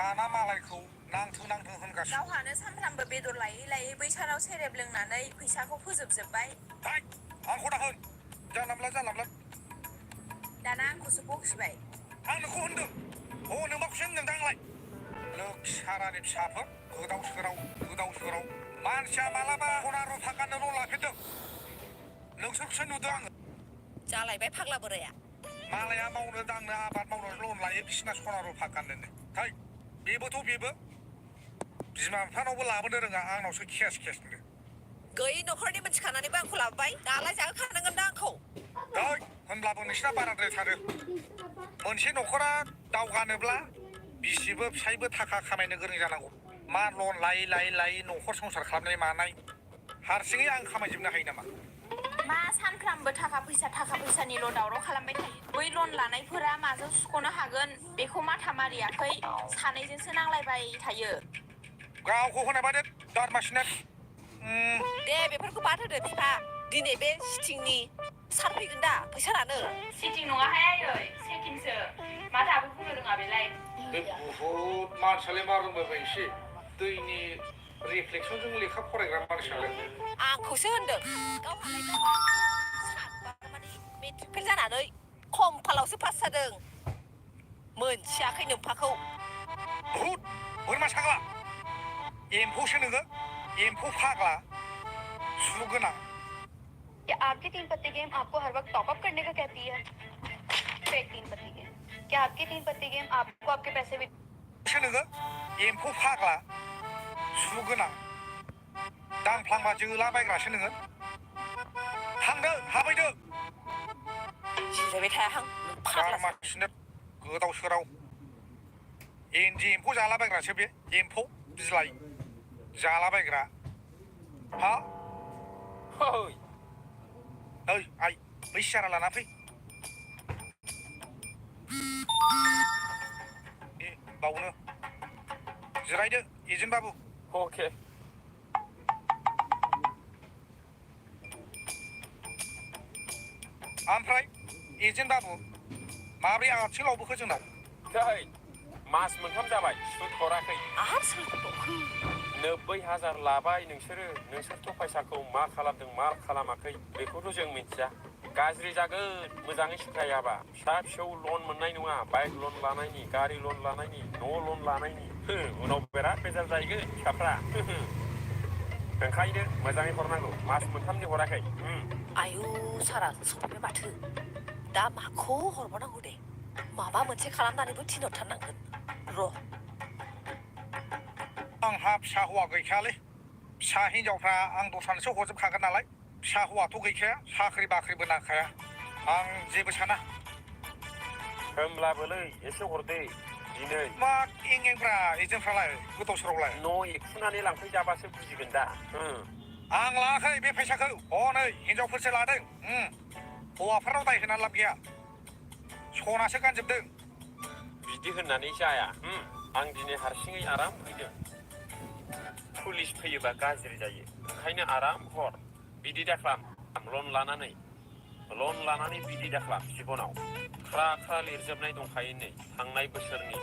दाना मालायखौ नांथो होनगासिनो गावहानो सानफ्रामबो बेदर लायै लायै बैसाराव सेरेब लोंनानै फैसाखौ फोजोबजोब्बाय आंखौ दाहोन जानला दाना आंखौसो बखिबाय आं नोंखौ होनदों नों माखौसो होनदों आंलाय लोक सारानि फिसाफोर गोदाव सोराव मानसिया मालाबा सना रुफा गाननो न' लाफेरदों नोंसोरखौसो नुदों आङो जालायबाय फाग्ला बोराया मालाया मावनो दांनो आबाद मावनो लन लायो बिसिना सना रुफा गाननोनो बेबो बिमा बिफानावबो लाबोनो रोङा आंनावसो केस नो गैयै न'खरनि मोनथिखानानैबो आंखौ लाबोबाय दालाय जाहोखानांगोन दा आंखौ होनब्लाबो नोंसिना बाराद्रायथारो मोनसे न'खरा दावगानोब्ला बिसिबो फिसायबो थाखा खामायनो गोरों जानांगौ मा लन लायै न'खर संसार खालामनाय मानाय हारसिङै आं खामायजोबनो हायो नामा मा सानफ्रामबो थाखा फैसानिल' दावराव खालामबाय थायो बै लन लानायफोरा माजों सुख'नो हागोन बेखौ माथा मारियाखै सानैजोंसो नांलायबाय थायो गावखौ होनाय बादि दारमासिनो दे बेफोरखौ बाद होदो बिफा दिनै बे सिटिंनि सार फैगोन दा फैसा लानो सिटिं नङाहाय आयै सेटिंसो मा दाबो बुंनो रोङा बेलाय बे बुहुद मानसियालाय मा रोंबाय एसे दैनि रिफ्लेक्सनजों लेखा फरायग्रा मानसियालाय आंखौसो होनदों गावहालाय सातबार माने मेट्रिक फेल जानानै कम्पालावसो पास जादों मोनथियाखै नोम्फाखौ बुहुद बोरमा साग्ला एम्फौसो नोङो एम्फौ फाग्ला सु गोनां आपके 3 पत्ते गेम आपको हर वक्त टॉप अप करने का कहती है फेक 3 पत्ते गेम क्या आपके 3 पत्ते गेम आपको आपके पैसे भी नोङो एम्फौ फाग्ला सु गोनां दांफ्लांबा जोलाबायग्रासो नोङो थांदो हाबैदो जिरायबाय थायाहां फाग्लासिनो गोदाव सोराव इन्दि एम्फौ जालाबायग्रासो बे एम्फौ बिलाइ जालाबायग्रा हा ओइ आइ बै सियारा लाना फै बावनो जिरायदो एजेन्ट बाबु अके ओमफ्राय एजेन्ट बाबु माब्रै आथिं लावबोखो जोंनाव मास मोनथाम जाबाय सुद हराखै आहार सोरखौ 90,000 लाबाय नोंसोरथ' फैसाखौ मा खालामदों मा खालामाखै बेखौथ' जों मिथिया गाज्रि जागोन मोजाङै सिखायाबा फिसा फिसौ लन मोननाय नङा बाइक लन लानायनि गारि लन लानायनि न' लन लानायनि उनाव बिराद बेजार जाहैगोन फिसाफ्रा ओंखायनो मोजाङै हरनांगौ मास मोनथामनि हराखै आयु सारा सफैबाय माथो दा माखौ हरबावनांगौ दे माबा मोनसे खालामनानैबो थिनहरथारनांगोन र' आंहा फिसा हौवा गैखायालै फिसा हिनजावफ्रा आं दस्रानोसो हरजोबखागोन नालाय फिसा हौवाथ' गैखाया साख्रि बाख्रिबो नांखाया आं जेबो साना होमब्लाबोलै एसे हरदे दिनै मा एंब्रा एजेन्टफ्रालाय गोदाव सोरावलाय न' एखुनानै लांफैजाबासो बुजिगोन दा आं लायाखै बे फैसाखौ हनै हिनजावफोरसो लादों हौवाफोरनाव दाय होनानै लाब गैया सनासो गानजोबदों बिदि होननानै जाया आं दिनै हारसिङै आराम फैदों पुलिस फैयोबा गाज्रि जायो ओंखायनो आराम हर बिदि दाखालाम लन लानानै बिदि दाखालाम जिबनाव ख्रा लिरजोबनाय दंखायो नै थांनाय बोसोरनि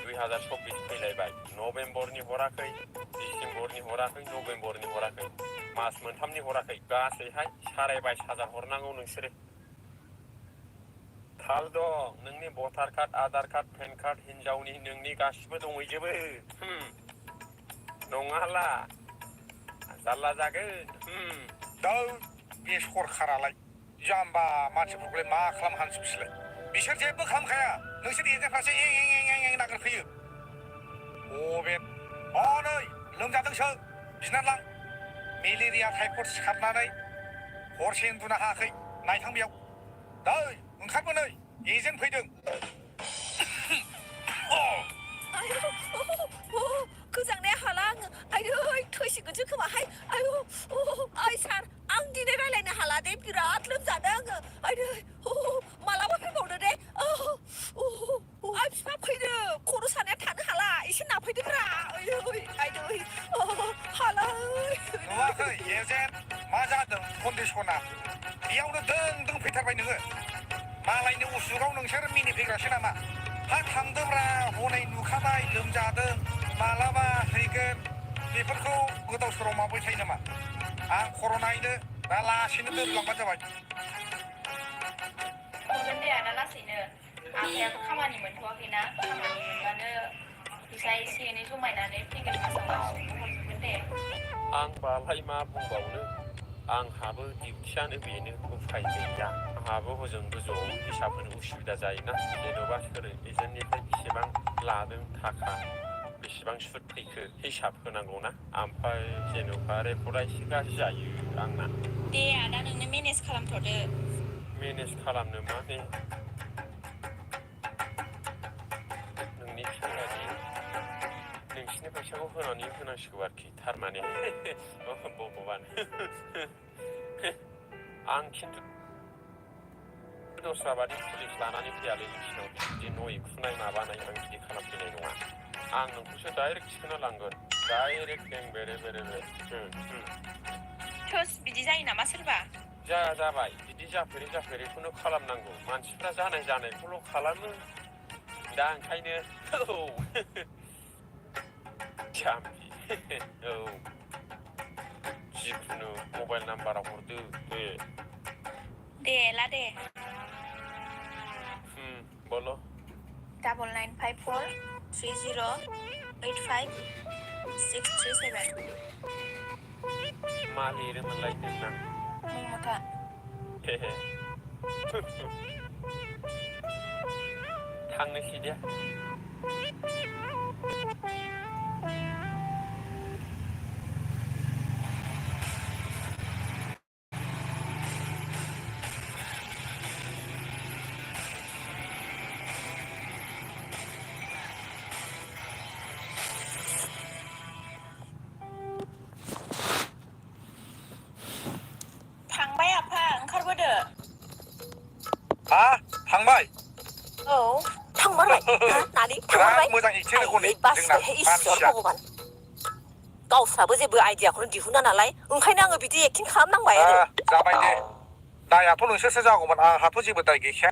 2024 फैलायबाय नभेम्बरनि हराखै डिसेम्बरनि हराखै नभेम्बरनि हराखै मास मोनथामनि हराखै गासैहाय 5,500 हरनांगौ नोंसोरो थाल दं नोंनि भटार card Aadhaar card PAN card हिनजावनि नोंनि गासिबो दंहैजोबो नङाला जारला जागोन बे सरखारालाय जाम्बा मानसिफोरखौलाय मा खालामहानोसै बिसोर जेबो खालामखाया नोंसोर एजेन्टफ्रासो एं नागिरफैयो नै लोमजादोंसो बिनानै लां मेलेरिया टाइफड सिखारनानै हरसे उन्दुनो हायाखै नायथां बेयाव ओंखारबो नै एजेन्ट फैदों गोजांनाया हाला आङो आयौ थैसिगोनसो खोमाहाय आयौ आइ सार आं दिनै रायलायनो हाला दे बिराद लोमजादों आङो आयदै मालाबा फैबावदो दे आइ बिफा फैदो खर' सानाया थानो हाला एसे नाफैदोब्रा आयदै हाला नुवाखै एजेन्ट मा जादों कन्डिसना बेयावनो दों फैथारबाय नोङो मालायनि उसुगाव नोंसोर मिनिफैग्रासो नामा हा थांदोब्रा हनै नुखा जाबाय लोमजादों मालाबा हैगोन बेफोरखौ गोदाव सोराव माबाय थायो नामा आं खर' नायनो दा लासैनो दोनलांबानो जाबाय हरगोन दे आदा लासैनो आफायाबो खामानि मोनथ'वाखैना खामानि मोनबानो फैसा एसे एनै जमायनानै फैगोन मासाव गासिबो हरजोबगोन दे आं बालाय मा बुंबावनो आंहाबो डिउटियानो बेनो उफाय गैया आंहाबो हजों गोजौआव हिसाब होनो उसुबिदा जायोना जेन'बा सोर एजेन्टनिफ्राय बेसेबां लादों थाखा बेसेबां सुद फैखो हिसाब होनांगौना ओमफ्राय जेन'बा रेकर्डआ एसे गाज्रि जायो आंना दे आदा नोंनो मेनेज खालामथ'दो मेनेज खालामनो माने नोंनि फिसाज्लानि नोंसिनि फैसाखौ होनानै होनांसिगौ आरोखि थारमाने भगबान आं खिन्थु दस्रा बादि पुलिस लानानै फैयालै नोंसिनाव बिदि न' एखुनाय माबानाय आं बिदि खालामफैनाय नङा आं नोंखौसो डाइरेक्ट थिखोना लांगोन डाइरेक्ट बें बेरे बेरे थोस बिदि जायो नामा सोरबा जाबाय बिदि जाफेरैखौनो खालामनांगौ मानसिफ्रा जानायखौल' खालामो दा ओंखायनो औ जाम्बि औ जिखुनु मबाइल नाम्बाराव हरदो दे ला दे बोलो 99543085 637 मा लिरोमोनलाय नोंना ममता थांनोसै दे थांबाय आफा ओंखारबोदो थांबाय औ थांमारबाय नानि थांमारबाय मोजां एक्टिं रोंगौ नै जोंना इसोर भगबान गावस्राबो जेबो आइडियाखौनो दिहुना नालाय ओंखायनो आङो बिदि एक्टिं खालामनांबाय आरो जाबाय दे दायाथ' नोंसोरसो जागौमोन आंहाथ' जेबो दाय गैखाया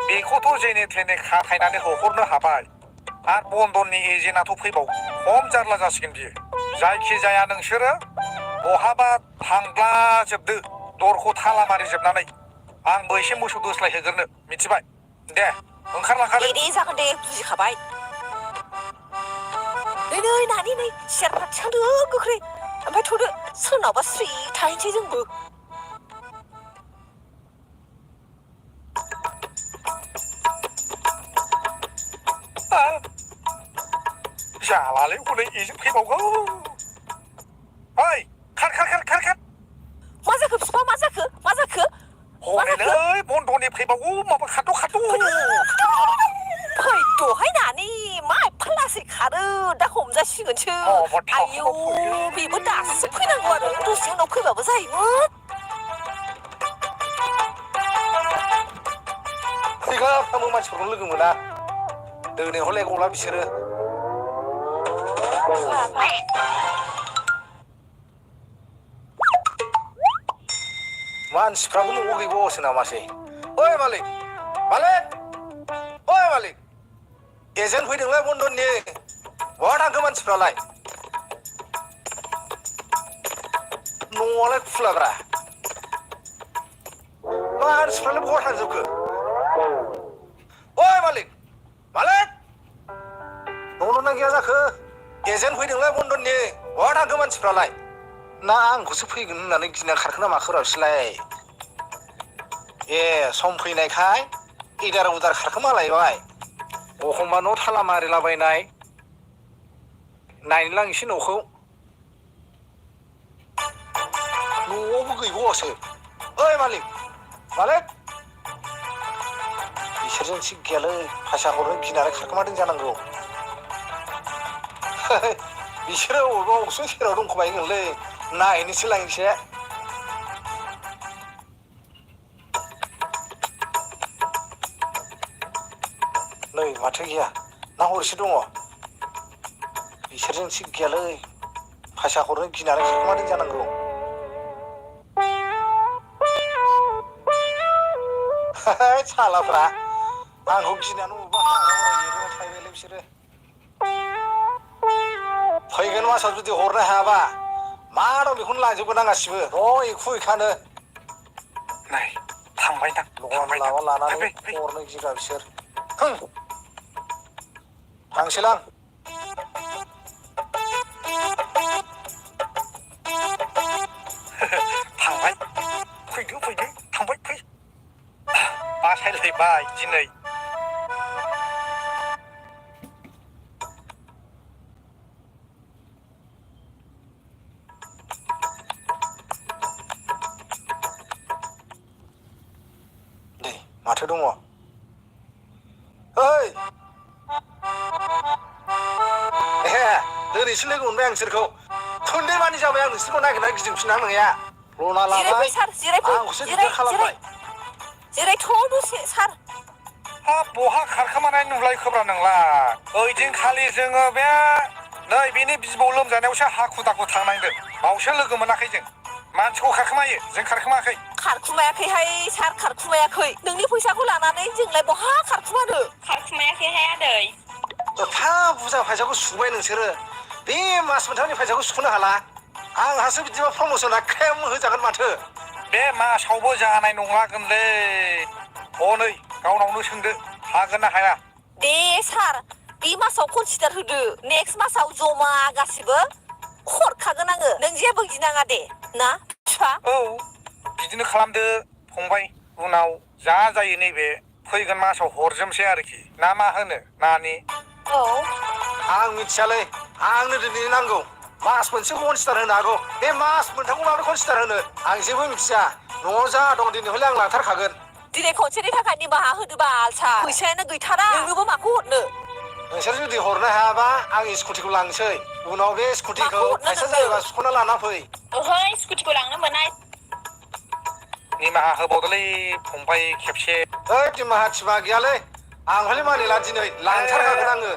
बेखौथ' जेने थेने खाथायनानै होहरनो हाबाय आरो बन्दननि एजेन्टआथ' फैबाव खम जारला जासिगोन बियो जायखिजाया नोंसोरो बहाबा थांब्लाजोबदो दरखौ थाला मारिजोबनानै आंबो एसे मोसौ दोस्लायहोग्रोनो मिथिबाय दे ओंखारलांखादो दे जागोन दे बुजिखाबाय नै नानि नै सियारफ्रा थिखांदो गोख्रै ओमफ्राय थ'दो सोरनावबा स्रि थाहैनोसै जोंबो जालालै हनै एजेन्ट फैबावगौ ओइ खार मा जाखो बिफा मा जाखो हनैलै बन्द'नि फैबावगौ माबा खाथ' फै दहाय नानि मा एफा लासै खारो दा हमजासिगोनसो आयौ बेबो दासो फैनांगौ आरो दसे उनाव फैबाबो जायोमोन फैगाफ्रामो मानसिफोरखौ लोगो मोना दोनैहरलाय गला बिसोरो मानसिफ्राबो न'आव गैबावासो नामासै ओइ मालिक एजेन्ट फैदोंलाय बन्दननि बहा थांखो मानसिफ्रालाय न'आलाय खुलाब्रा मानसिफ्रालाय बहा थांजोबखो ओइ मालिक न'ना गैया जाखो एजेन्ट फैदोंलाय बन्दननि बहा थांखो मानसिफ्रालाय ना आंखौसो फैगोन होननानै गिना खारखोना माखोरा बिसोरलाय ए सम फैनायखाय इदार उदार खारखोमालायबाय एखमबा न' थाला मारिलाबायनाय नायनोलां एसे न'खौ न'आवबो गैबावासो ओइ मालिक बिसोरजों थिग गैयालै फैसा हरनो गिनानै खारखोमादों जानांगौ बिसोरो अबेबा उसुं सेराव दंखोमायोनोलै नायनोसो लायनोसै नै माथो गैया ना हरसे दङ बिसोरजों थिग गैयालै फैसा हरनो गिनानै खारखोमादों जानांगौ सालाफ्रा आंखौ गिनानै बबेबा हाग्रा थायबायलै बिसोरो फैगोन मासाव जुदि हरनो हायाबा मा दं बेखौनो लांजोबगोन आं गासिबो न' एखु एखानो नै थांबायदां लन लाबा लानानै हरनो गिगा बिसोर थांसैलां थांबाय फैदो थांबाय फै बासायलायबाय दिनै दे माथो दङ ओइ दिनैसो लोगो मोनबाय आं नोंसोरखौ खुन्दै मानि जाबाय आं नोंसोरखौ नागिरना गिदिंफिनना नोंया लना लाबाय सार जिरायफै आंखौसो दिगदार खालामबाय जिरायथ' दसे सार हाब बहा खारखोमानाय नुलायखोब्रा नोंलाय ओइदिनखालि जोङो बे नै बेनि बिबौ लोमजानायावसो हाखु दाखु थांनांदों बावसो लोगो मोनाखै जों मानसिखौ खारखोमायो जों खारखोमायाखै खारखुमायाखैहाय सार खारखुमायाखै नोंनि फैसाखौ लानानै जोंलाय बहा खारखुमानो खारखुमायाखैहाय आदै एफा बुरजा फैसाखौ सुबाय नोंसोरो बे मास मोनथामनि फैसाखौ सुख'नो हाला आंहासो बिदिबा प्रम'सना खेम होजागोन माथो बे मासावबो जानाय नंलागोनलै हनै गावनावनो सोंदो हागोन ना हाया दे सार बे मासाव कनसिडार होदो नेक्स्ट मासाव जमा गासिबो हरखागोन आङो नों जेबो गिनाङा दे ना फिफा औ बिदिनो खालामदो फंबाय उनाव जा जायो नैबे फैगोन मासाव हरजोबसै आरोखि ना मा होनो नानि औ आं मिथियालै आंनो दिनै नांगौ मास मोनसेखौ कनसिडार होनो हागौ बे मास मोनथामखौ माबोरै कनसिडार होनो आं जेबो मिथिया न'आव जा दं दिनै हले आं लांथारखागोन दिनै खनसेनि थाखाय निमाहा होदो बाल सार फैसायानो गैथारा नोंनोबो माखौ हरनो नोंसोर जुदि हरनो हायाबा आं स्कुटिखौ लांसै उनाव बे स्कुटिखौ माखौ हरनो फैसा नोंनो? जायोबा सुख'ना लाना फै ओहो स्कुटिखौ लांनो मोना निमाहा होबावदोलै फंबाय खेबसे ओइ दिमाहा थिमा गैयालै आं हले मानिला दिनै लांथारखागोन आङो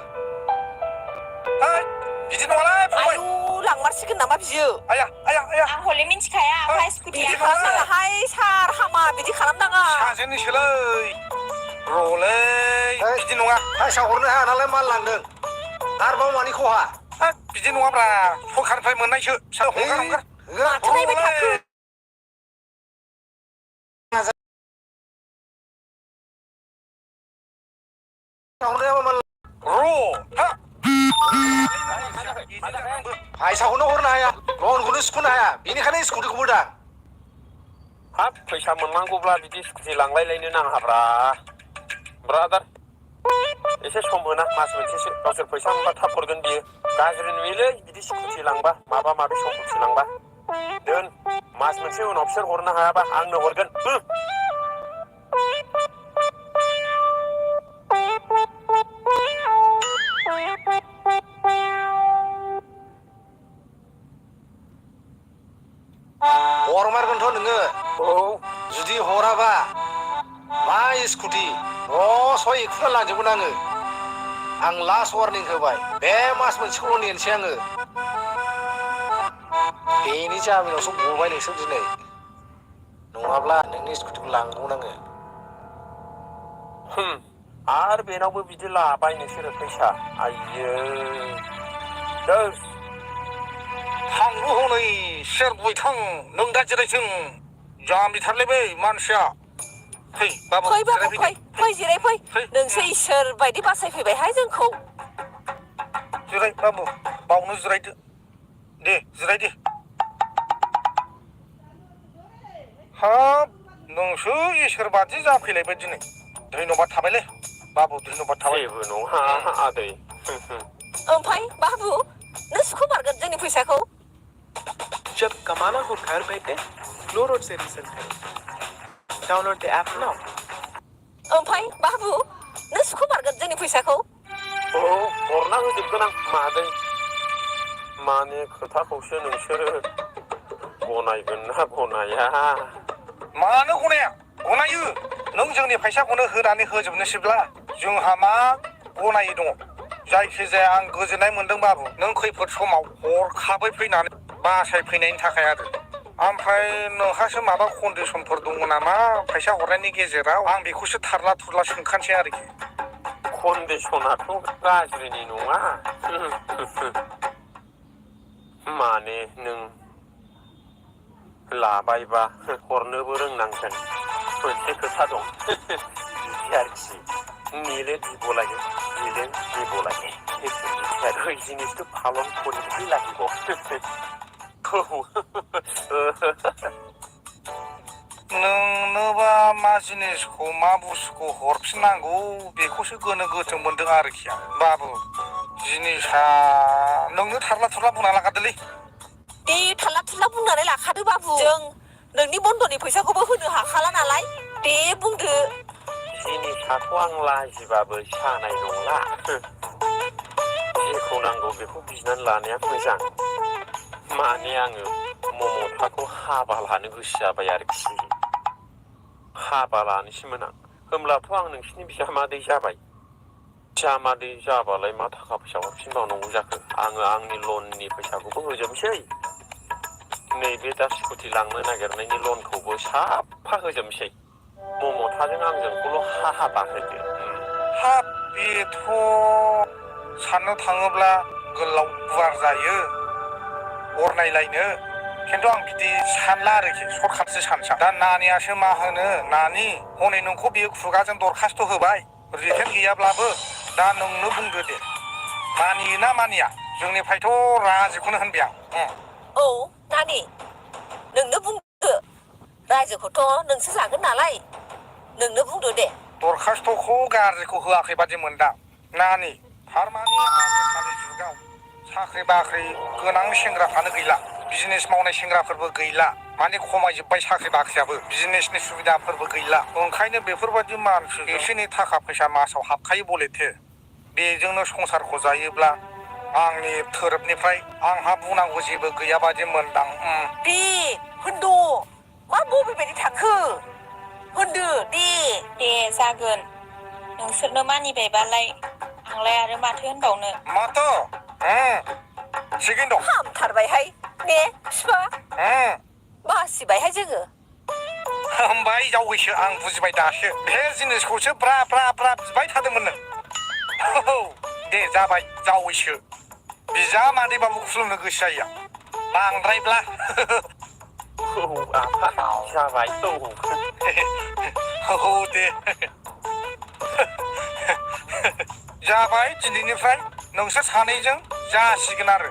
है बिदि नङालै फंबाय आयु लांमारसिगोन नामा बियो आया आं हले मिन्थिखाया ओमफ्राय बिदि स्कुटिया खालामनाङाहाय सार हामा बिदि खालामनाङा साजोंनिसोलै रलै ओइ बिदि नङा फैसा हरनो हाया नालाय माल लांदों आरोबाव मानि खहा होद बिदि नङाब्रा सरखारनिफ्राय मोननायसो हंगार माथो नायबाय थाखो फैसाखौनो हरनो हाया लनखौनो सुख'नो हाया बेनिखायनो स्कुटिखौ बोदां हाब फैसा मोननांगौब्ला बिदि स्कुटि लांलायलायनो नाङाब्रा ब्रादार एसे सम मोना मास मोनसेसो गावसोर फैसा मोनबा थाब हरगोन बियो गाज्रि नुयोलै बिदि स्कुटि लांबा माबा माबि सम्पथि लांबा दोन मास मोनसे उनाव बिसोर हरनो हायाबा आंनो हरगोन हरमारगोनथ' नोङो औ जुदि हराबा मा स्कुटि न' सय एखुना लांजोबगोन आं लास्ट वार्निं होबाय बे मास मोनसेखौल' नेनोसै आङो बेनि जामिनावसो गबाय नोंसोर दिनै नङाब्ला नोंनि स्कुटिखौ लांगौमोन आङो आरो बेनावबो बिदि लाबाय नोंसोरो फैसा आइयो थांगौ हनै सेर बुइथां नों दा जिरायथों जाम्बिथारलै बै मानसिया फै बाबु फै बाबु जिरायफैदो फै जिरायफै नोंसो इसोर बायदि बासायफैबायहाय जोंखौ जिराय बाबु बावनो जिरायदो दे जिरायदो हाब नोंसो इसोर बादि जाफैलायबाय दिनै धन्यबाद थाबायलै बाबु धन्यबाद थाबाय जेबो नङा आदै ओमफ्राय बाबु नों सुखुमारगोन जोंनि फैसाखौ जब कमाना हो घर बैठे ग्लो रोड से रिसेल करें डाउनलोड द ऐप नाउ ओमफ्राय बाबु नों सुखुमारगोन जोंनि फैसाखौ औ हरना होजोबगोन आं मादै माने खोथाखौसो नोंसोरो गनायगोन ना गनाया मानो गनाया गनायो नों जोंनि फैसाखौनो होनानै होजोबनोसैब्ला जोंहा मा गनायै दङ जायखिजाया आं गोजोननाय मोनदों बाबु नों खैफोद समाव हरखाबै फैनानै बासायफैनायनि थाखाय आरो ओमफ्राय नोंहासो माबा कन्डिसनफोर दङ नामा फैसा हरनायनि गेजेराव आं बेखौसो थारला थुरला सोंखानोसै आरोखि कन्डिसनाथ' गाज्रिनि नङा माने नों लाबायबा हरनोबो रोंनांगोन मोनसे खोथा दं बिदि आरोखि नीले দিব লাগে नीले দিব লাগে ওই জিনিসটা পালন করতেই লাগিব नोंनोबा मा जिनिसखौ मा बुस्थुखौ हरफिननांगौ बेखौसो गोनो गोथो मोनदों आरोखि आं बाबु जिनिसा नोंनो थारला थुरला बुंना लाखादोलै दे थारला थुरला बुंनानै लाखादो बाबु जों नोंनि बन्द'नि फैसाखौबो होनो हाखाला नालाय दे बुंदो जिनिसाथ' आं लाजिबाबो सानाय नंला जेखौ नांगौ बेखौ बिनानै लानाया मोजां माने आङो ममताखौ हाबा लानो गोसो जाबाय आरोखि हाबा लानोसैमोन आं होमब्लाथ' आं नोंसिनि बिजामादै जाबाय बिजामादै जाबालाय मा थाखा फैसा हरफिनबावनांगौ जाखो आङो आंनि लननि फैसाखौबो होजोबनोसै नैबे दा स्कुटि लांनो नागिरनायनि लनखौबो साफा होजोबनोसै ममताजों आंजोंखौल' हाबा होदो हाब बेथ' साननो थाङोब्ला गोलाव गुवार जायो अरनायलायनो खिन्थु आं बिदि सानला आरोखि सर्टकाटसो सानसा दा नानियासो मा होनो नानि हनै नोंखौ बियो खुगाजों दरखास्त होबाय रिटेन गैयाब्लाबो दा नोंनो बुंदो दे मानियोना मानिया जोंनिफ्रायथ' राजिखौनो होनबाय आं औ नानि नोंनो बुंदो रायजोखौथ' नोंसो जागोन नालाय नोंनो बुंदो दे दरखास्तखौ गाज्रिखौ होआखै बादि मोनदां नानि थारमाने आजिखालि जुगाव साख्रि बाख्रि गोनां सेंग्राफ्रानो गैला बिजनेस मावनाय सेंग्राफोरबो गैला माने खमायजोब्बाय साख्रि बाख्रियाबो बिजनेसनि सुबिदाफोरबो गैला ओंखायनो बेफोरबायदि मानसि एसे एनै थाखा फैसा मासाव हाबखायो बलेथो बेजोंनो संसारखौ जायोब्ला आंनि थोरोबनिफ्राय आंहा बुंनांगौ जेबो गैया बादि मोनदां दे होनद' मा बबेबायदि थाखो होनदो दे जागोन नोंसोरनो मानिबायबालाय आंलाय आरो माथो होनबावनो माथो थिगैनो दं हामथारबायहाय ने बिफा बासिबायहाय जोङो होमबाय जावैसो आं बुजिबाय दासो बे जिनिसखौसो ब्रा ब्रा ब्रा बिबाय थादोंमोन नों दे जाबाय जावैसो बिजामादैबाबो खुलुमनो गोसो जायो बांद्रायब्ला औ आफा जाबाय औ दे जाबाय दिनैनिफ्राय नोंसोर सानैजों जासिगोन आरो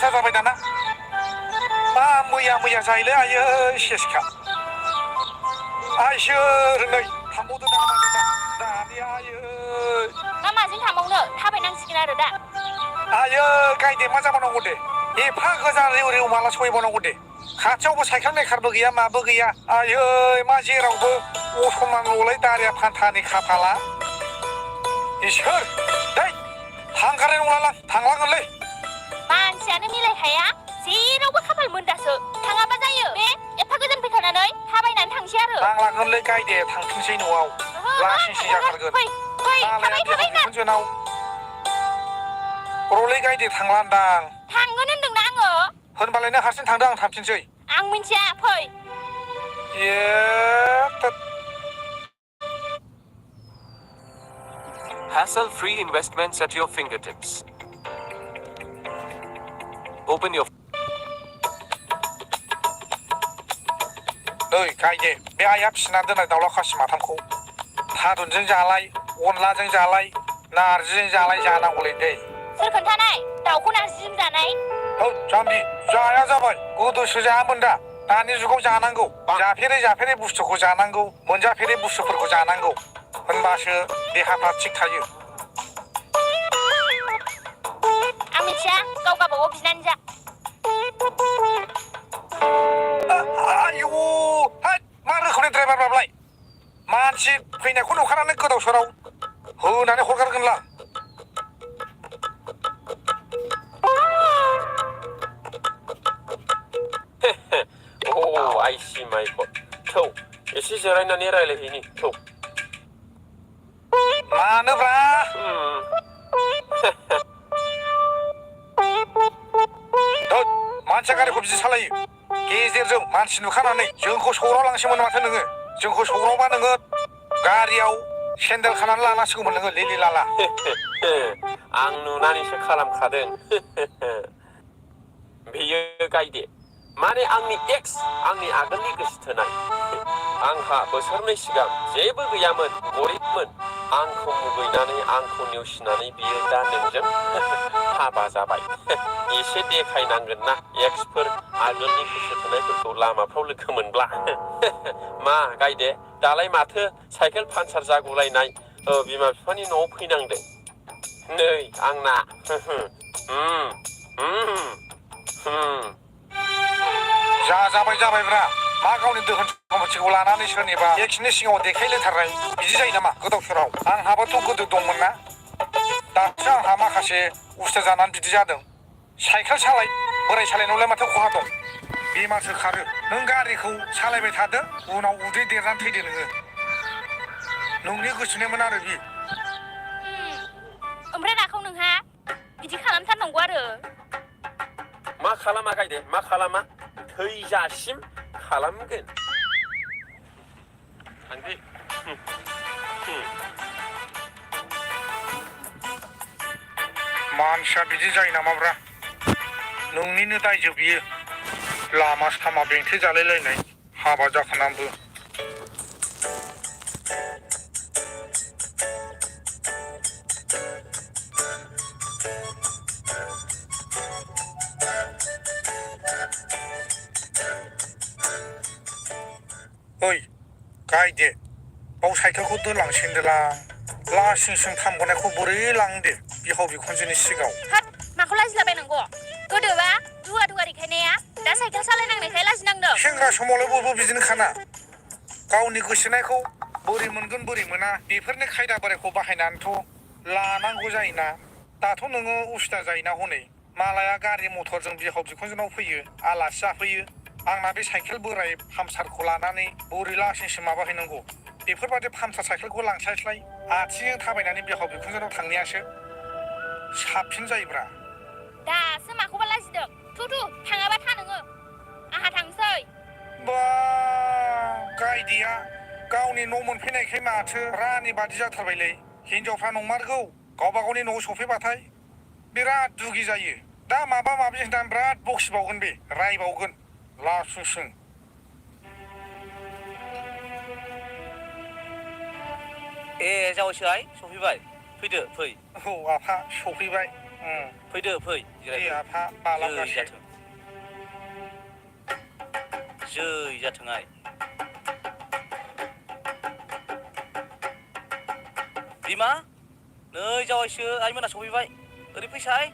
जाबाय दाना मा मैया जायोलै आयै सेसखा आइसोर नै थांबावदो दानि आयै मामाजों थांबावनो थाबायनांसिगोन आरो दा आयै गायदे मा जाबावनांगौ दे एफा गोजान रेव माला सहैबावनांगौ दे खाथियावबो साइकेल मेकारबो गैया माबो गैया आयै मा जेरावबो असमानल'लाय दारिया फान्थानि खाफाला इसोर दै थांगारनाय नंलालां थांलांगोनलै मानसियानो मिलायखाया जेरावबो खाफाल मोनदासो थाङाबा जायो बे एफा गोजान फैखानानै थाबायनानै थांसै आरो नांलांगोनलै गायदे थांफिनसै न'आव लासिंसिं जाथारगोन मालाया बिहामजोनाव रलै गायदे थांलान्दां थांगोन होनदोंना आङो होनबालाय नों हारसिं थांदो आं थांफिनसै आं मिन्थिया फै Hassle-free investments at your fingertips. Open your नै गायदे बे आइया फिसिना दोननाय दाउला खासि माथामखौ थारुनजों जालाय अनलाजों जालाय नारजिजों जालाय जानांगौलै दै सोर खोन्थानाय दाउखौ नारजिजों जानाय औ जाम्बि जाया जाबाय गोदोसो जायामोन दा दानि जुगाव जानांगौ जाफेरै बुस्थुखौ जानांगौ मोनजाफेरै बुस्थुफोरखौ जानांगौ होनबासो देहाफ्रा थिग थायो आं मिथिया गाव गावबागाव बिनानै जा आयु हाय मा रोखोमनि ड्राइभार बाबलाय मानसि फैनायखौ नुखानानै गोदाव सोराव होनानै हरगारगोनलां Oh, I see my God. थौ एसे जिरायनानै रायलायहैनि थौ मानोब्रा मानसिया गारिखौ बिदि सालायो गेजेरजों मानसि नुखानानै जोंखौ सौग्रावलांसैमोन माथो नोङो जोंखौ सौग्रावबा नोङो गारियाव सेन्देल खानानै लानांसिगौमोन नोङो लिलि लाला आं नुनानैसो खालामखादों बेयो गायदे माने आंनि एक्स आंनि आगोलनि गोसोथोनाय आंहा बोसोरनै सिगां जेबो गैयामोन गरिबमोन आंखौ मुगैनानै आंखौ नेवसिनानै बियो दा नोंजों हाबा जाबाय एसे देखायनांगोन ना एक्सफोर आगोलनि गोसोथोनायफोरखौ लामाफ्राव लोगो मोनब्ला मा गायदे दालाय माथो साइकेल पानचार जागुलायनाय बिमा बिफानि न'आव फैनांदों नै आंना जाबायब्रा मा गावनि दोहोन सम्पथिखौ लानानै सोरनिबा एक्सनि सिगाङाव देखायलायथारनाय बिदि जायो नामा गोदाव सोराव आंहाबोथ' गोदो दंमोन ना दासो आंहा माखासे उस्था जानानै बिदि जादों साइकेल सालाय बोराय सालायनायावलाय माथो खहा दं बेमारसो खारो नों गारिखौ सालायबाय थादो उनाव उदै देरनानै थैदो नोङो नोंनि गोसोनायमोन आरो बि ओमफ्राय नाखौ नोंहा बिदि खालामथारनांगौ आरो मा खालामा गायदे मा खालामा थैजासिम खालामगोन थांदो मानसिया बिदि जायो नामाब्रा नोंनिनो दायजोब बियो लामा सामा बेंथे जालायलायनाय हाबा जाखानांबो ओइ गायदे बाव साइकेलखौ दोनलांसैनोला लासिंसिं थांबोनायखौ बोरै लांदे बिहाव बिखुनजोनि सिगाङाव हाट माखौ लाजिलाबायनांगौ गोदोबा दुगा दुगा देखायनाया दा साइकेल सालायनांनायखाय लाजिनांदों सेंग्रा समावलाय बयबो बिदिनो खाना गावनि गोसोनायखौ बोरै मोनगोन बोरै मोना बेफोरनि खायदा बोरायखौ बाहायनानैथ' लानांगौ जायोना दाथ' नोङो उसुबिदा जायोना हनै मालाया गारि मथरजों बिहाव बिखुनजोनाव फैयो आलासि जाफैयो आंना बे साइकेल बोराय पामसारखौ लानानै बोरै लासिंसिं माबाहैनांगौ बेफोरबादि पामसार साइकेलखौ लांस्लायस्लाय आथिंजों थाबायनानै बिहाव बिखुनजोनाव थांनायासो साबसिन जायोब्रा दासो माखौबा लाजिदों थु थाङाबा था नोङो आंहा थांसै बा गायदेया गावनि न' मोनफैनायखाय माथो रानि बादि जाथारबायलै हिनजावफ्रा नंमारगौ गावबा गावनि न'आव सफैबाथाय बिराद दुगि जायो दा माबा माबि होननानै बिराद बखिबावगोन बे रायबावगोन लासिंसिं जावैसो आइ सफैबाय फैदो फै औ आफा सफैबाय फैदो फै दे आफा बालागासे जै जाथों आइ बिमा नै जावैसो आइमोना सफैबाय ओरै फैसाय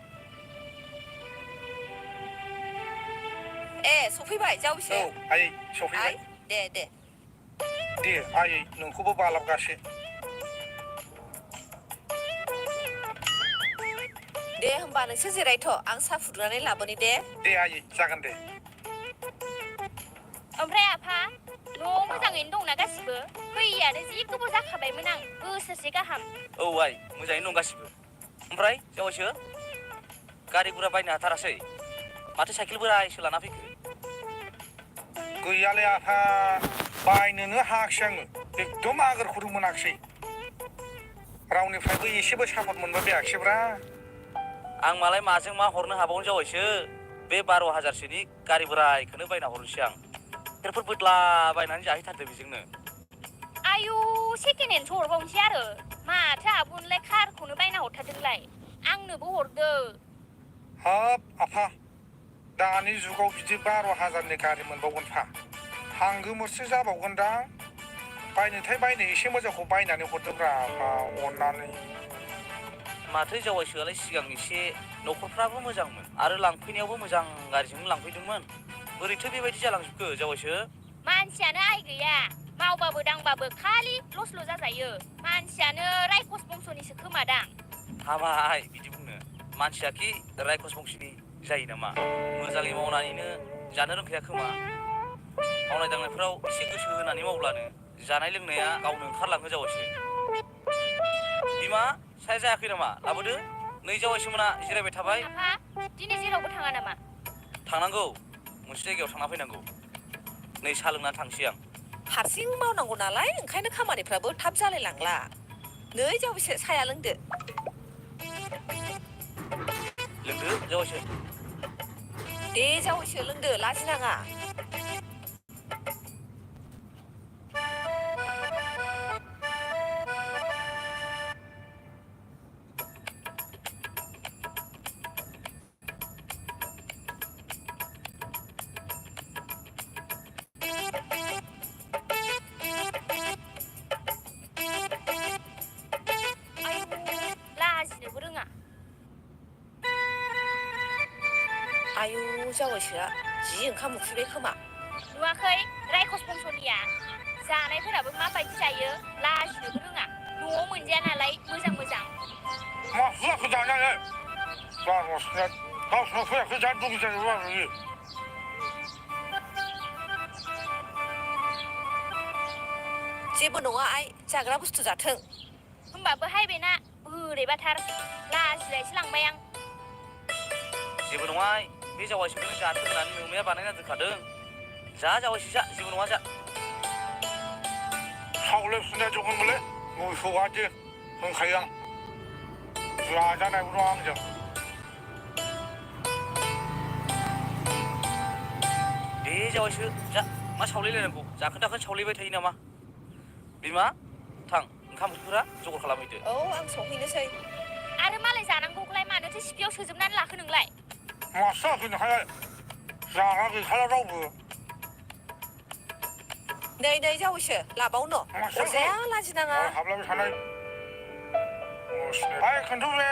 सफैबाय जावैसो औ आयै सफैबाय दे आयै नोंखौबो बालागासे दे होमबा नोंसोर जिरायथ' आं साहा फुदुंनानै लाबोनि दे आयै जागोन दे ओमफ्राय आफा न'आव मोजाङैनो दंना गासिबो फैयानो जि गोबाव जाखाबायमोन आं बोसोरसे गाहाम औ आइ मोजाङैनो दं गासिबो ओमफ्राय जावैसो गारि गुरा बायनो हाथारासै माथो साइकेल बोरायसो लाना फैखो गैयालै आफा बायनोनो हायाखिसै आङो एकदम आगोरखौनो मोनाखिसै रावनिफ्रायबो एसेबो सापर्ट मोनबा बेयाखिसैब्रा आं मालाय माजों मा हरनो हाबावनो जावैसो बे 12,000सोनि गारि बोरायखौनो बायना हरनोसै आं बेफोर बोदला बायनानै जाहैथारदो बेजोंनो आयु सेकेन्ड हेन्डसो हरबावनोसै आरो माथो आब'नोलाय कारखौनो बायना हरथारदोंलाय आंनोबो हरदो हाब आफा दानि जुगाव बिदि 12,000नि गारि मोनबावगोनफा हांगो मोरसे जाबावगोनदां बायनोथाय बायनो एसे मोजांखौ बायनानै हरदोब्रा अननानै माथो जावायसोआलाय सिगां एसे न'खरफ्राबो मोजांमोन आरो लांफैनायावबो मोजां गारिजोंनो लांफैदोंमोन बोरैथो बेबायदि जालांजोबखो जावायसो मानसियानो आइ गैया मावबाबो दांबाबो खालि लसल' जाजायो मानसियानो रायखस बंस'निसो खोमादां हाबाय बिदि बुंनो मानसियाखि रायखस बंसिनि जायो नामा मोजाङै मावनानैनो जानो रोंखाया खोमा मावनाय दांनायफ्राव एसे गोसो होनानै मावब्लानो जानाय लोंनाया गावनो ओंखारलाङो जावायसो बिमा साया जायाखै नामा लाबोदो नै जावायसो मोना जिरायबाय थाबाय आफा दिनै जेरावबो थाङा नामा थांनांगौ मोनसे जायगायाव थांना फैनांगौ नै साहा लोंनानै थांसै आं हारसिं मावनांगौ नालाय ओंखायनो खामानिफ्राबो थाब जालाय लांला नै जावैसो साया लोंदो लोंदो जावायसो दे जावैसो लोंदो लाजिनाङा लाजिनोबो रोङा आयु जावैसोआ जि ओंखाम उखैबाय खोमा नुवाखै रायखस बंस'निया जानायफोराबो माबायदि जायो लाजिनोबो रोङा न'आव मोनजाया नालाय मोजां मोजां मा होआखै जानानै बार'सिना गावसिनाव फैयाखै जानो लुगैजायो बार'नि जेबो नङा आइ जाग्रा बुस्थु जाथों होमबाबो हाय बेना बोरैबाथार लाजिलायसो लांबाय आं जेबो नङा बे जावायसोखौनो जाथों होननानै नोमाया बानायना दोनखादों जा जावायसो जा जेबो नङा जा सावले फुनाय जगोनमोनलै मोसौआदि होनखायो आं लाजानायबो नङा आंजों दे जावायसो जा मा सावलायलायनांगौ जाखोन दाखोन सावलायबाय थायो नामा बिमा थां ओंखाम ओंख्रिफोरा जगार खालामहैदो औ आं संहैनोसै आरो मालाय जानांगौखौलाय मानोथो सिपियाव सोजोबनानै लाखो नोंलाय मासो जाफैनोहाय जाग्रा गैखाला रावबो नै नै जावैसो लाबावनो अरजाया लाजिनाङा हाबलाबाय थानाय आइ खिन्थु बे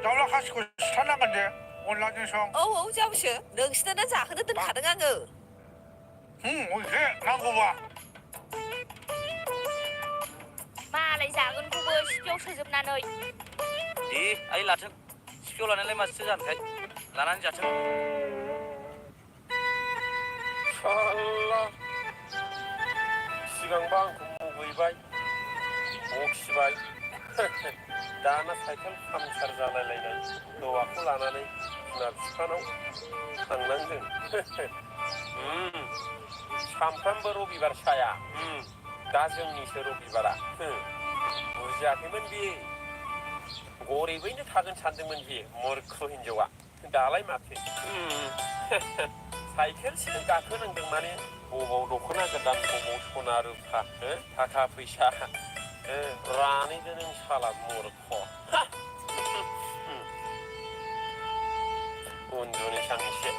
दाउला खासिखौ सिथारनांगोन दे अनलाजों सं औ औ जावैसो नोंसिनो जाहोनो दोनखादों आङो अनसे नांगौबा मालाय जागोनखौबो सिपियाव सोजोबनानै दे आइ लाथों सिपियाव लानायलाय माथो जानोखाय लानानै जाथों साल्ला सिगांबा आंखौ मुगैबाय बखिबाय दाना साइकेल पामसार जालायलायनाय हौवाखौ लानानै बिमा बिफानाव थांनांदों सामफ्रामबो रबिबार साया दा जोंनिसो रबिबारा बुजियाखैमोन बे गरिबैनो थागोन सानदोंमोन बे मूर्ख हिन्जावा दालाय माथो साइकेलसो गाखोनांदों माने बबाव दख'ना गोदान बबाव सना रुफा थाखा फैसा रानैदो नों साला मूर्ख उन्दुनोसै आं एसे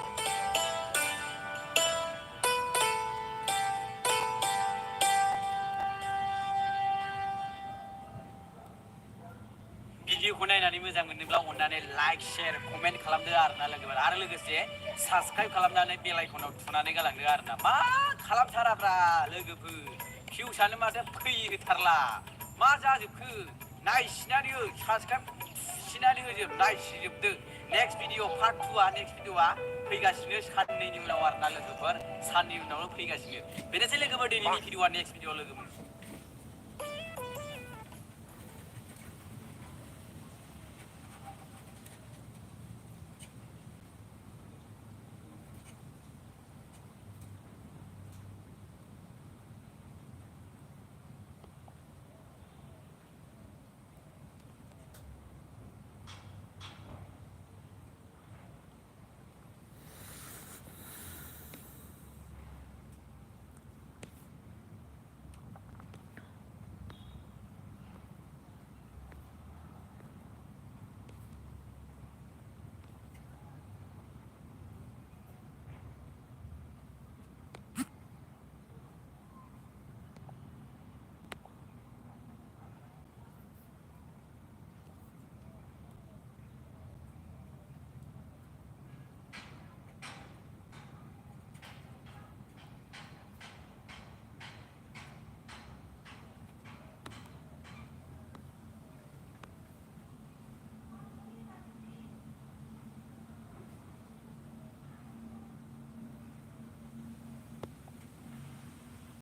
भिडिअखौ नायनानै मोजां मोनोब्ला अननानै लाइक शेयार कमेन्ट खालामदो आरोना लोगोफोर आरो लोगोसे साबस्क्राइब खालामनानै बेल आइकनाव थुनानै गालांदो आरोना मा खालामथाराब्रा लोगोफोर भिउसानो माथो फैथारला मा जाजोबखो नायसिनानै हो साबस्क्राइब थुसिनानै होजोब नायसिजोबदो नेक्स्ट भिडिअ पार्ट 2आ नेक्स्ट भिडिअआ फैगासिनो साननैनि उनाव आरोना लोगोफोर साननैनि उनावनो फैगासिनो बेनोसै लोगोफोर दिनैनि भिडिअआ नेक्स्ट भिडिअ लोगो मोनगोन